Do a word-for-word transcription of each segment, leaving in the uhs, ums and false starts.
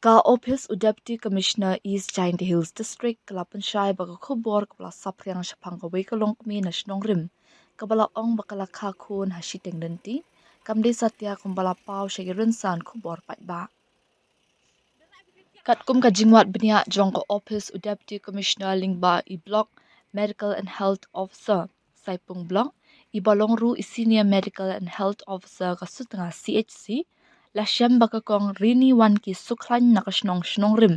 Ka Ophis u Deputy Commissioner East Jaintia Hills District ka la pynshai ba ka khubor kaba la saphriang shaphang kawei ka longkmie na Shnong Rim, kaba la ong ba ka la kha khun ha shiteng lynti, kam dei satia kumba la paw sha ki rynsan khubor paidbah. Katkum ka jingwad bniah jong ka Ophis u Deputy Commissioner lyngba i Block Medical and Health Officer, Saipung Block, iba long ruh i Senior Medical and Health Officer ka Sutnga C H C, la shem ba ka Kong Rini Wanki Sukhlain na ka shnong Shnong Rim,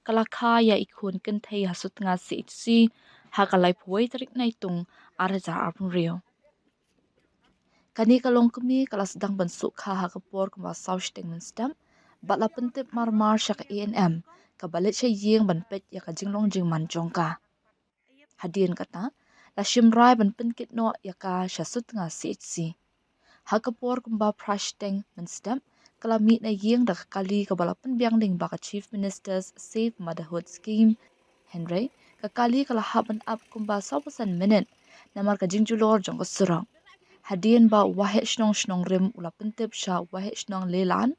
ka la kha ïa i khun kynthei ha Sutnga C H C ha ka laiphew wei tarik Naitung, ar hajar arphew hynriew. Kane ka longkmie ka la sdang ban suk kha ha ka por kumba saw shiteng mynstep, bad la pyntip marmar sha ka A N M, kaba leit sha ïing ban peit ïa ka jinglong jingman jong ka. Hadien kata, la shim rai ban pynkit noh ïa ka sha Sutnga C H C. Ha ka por kumba phra shiteng mynstep, ka la mih na ïing da ka kali kaba la pynbiang lyngba ka Chief Minister's Safe Motherhood Scheme. Hynrei ka kali ka la hap ban ap kumba saw phew san minit namar ka jingjulor jong ka surok. Hadien ba u Waheh Shnong Shnong Rim u la pyntip sha u Waheh Shnong Leilan,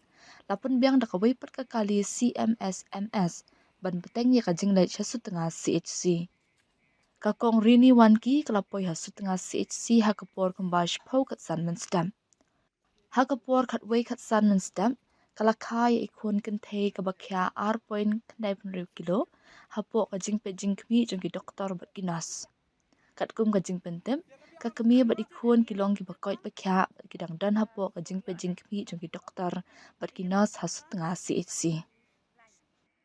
la pynbiang da kawei pat ka kali C M S M S ban bteng ïa ka jingleit sha Sutnga C H C. Ka Kong Rini Wanki ka la poi ha Sutnga C H C ha ka por kumba shiphew khatsan mynstep. Ha ka por khatwei khatsan mynstep, ka la kha ïa i khun kynthei kaba khia ar point khyndai phew hynriew kilo, hapoh ka jingpeit jingkhmih jong ki doktor bad ki nurse. Katkum ka jingpyntip, ka kmie bad i khun ki long kiba koit ba khiah bad ki dang don hapoh ka jingpeit jingkhmih jong ki doktor bad ki nurse ha Sutnga C H C.